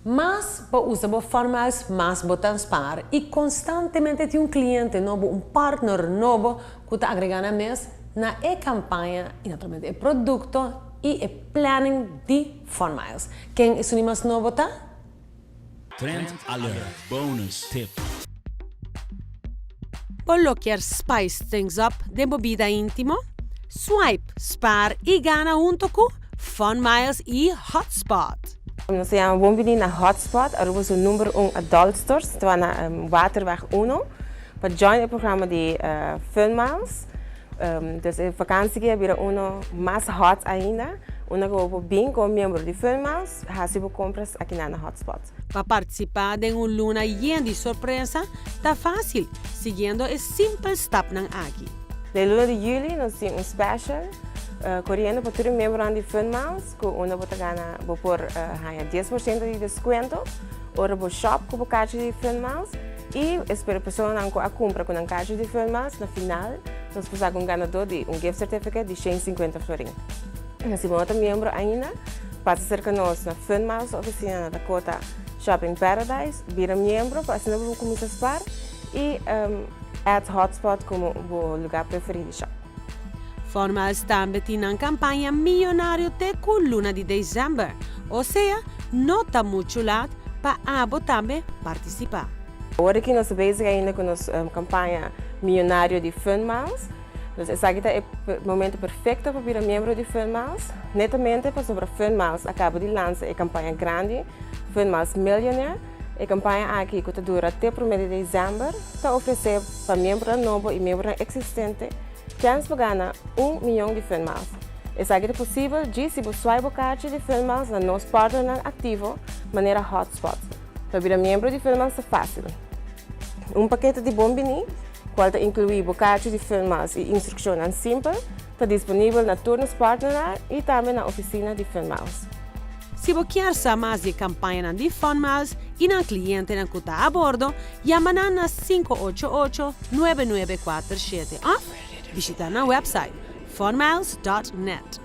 Mas bo usa bo Fun Miles, mas bo ta spaar. Y constantemente tin un cliente nobo, un partner nobo cu ta agrega nan mes na e campaña y naturalmente e producto y e planning di Fun Miles. Ken esun mas nobo ta? Trend Alert Bonus Tip. Bo lo kier spice things up den bo bida intimo? Swipe, spaar y gana hunto cu Fun Miles y Hotspot. Nos ta yama bon bini na Hotspot, Aruba su number 1 adult store, situa na Waterweg 1, pa join e programa di Fun Miles. Dus e vakantie aki a bira uno mas hot ainda, unda cu bo por bin como miembro di Fun Miles, haci bo compras aki na Hotspot. Pa participa den un luna yen di sorpresa, ta facil, siguiendo e simpel stapnan aki. Den luna di juli nos tin un special coriendo pa tur miembro di Fun Miles, cu unda bo ta gana, bo por haya 10% di descuento ora bo shop cu bo kaartje di Fun Miles y espero personanan cu a cumpra cu nan kaartje di Fun Miles, na final nos por saca un ganador di un gift certificate di 150 florin. Si bo no ta miembro ainda, pasa cerca nos na Fun Miles oficina na Dakota Shopping Paradise, bira miembro pa asina bo cuminsa spaar y add Hotspot como bo lugar preferi di shop. Fun Miles tambe tin un campaña miyonario te cu luna di december, o sea, no ta mucho laat pa abo tambe participa. Awor aki nos ta bezig ainda cu nos campaña miyonario di Fun Miles. Dus esaki ta e momento perfecto pa bira miembro di Fun Miles. Netamente pasobra Fun Miles a caba di lansa e campaña grandi, Fun Miles Millionaire. E campaña aki, cu ta dura te 1 di december, ta ofrece pa miembro nobo y miembro existente chance pa gana 1 miyon di Fun Miles. Esaki ta posibel djis si bo swipe bo kaartje di Fun Miles na nos partnernan activo manera Hotspot. Pa bira miembro di Fun Miles ta facil. Un pakete di bon bini, cual ta inclui bo kaartje di Fun Miles y instruccionnan simpel, ta disponibel na tur nos partnernan y tambe na oficina di Fun Miles. Si bo kier sa mas di campaña di Fun Miles y nan clientenan cu ta a bordo, yama na 588-9947 of bishita nan website funmiles.net.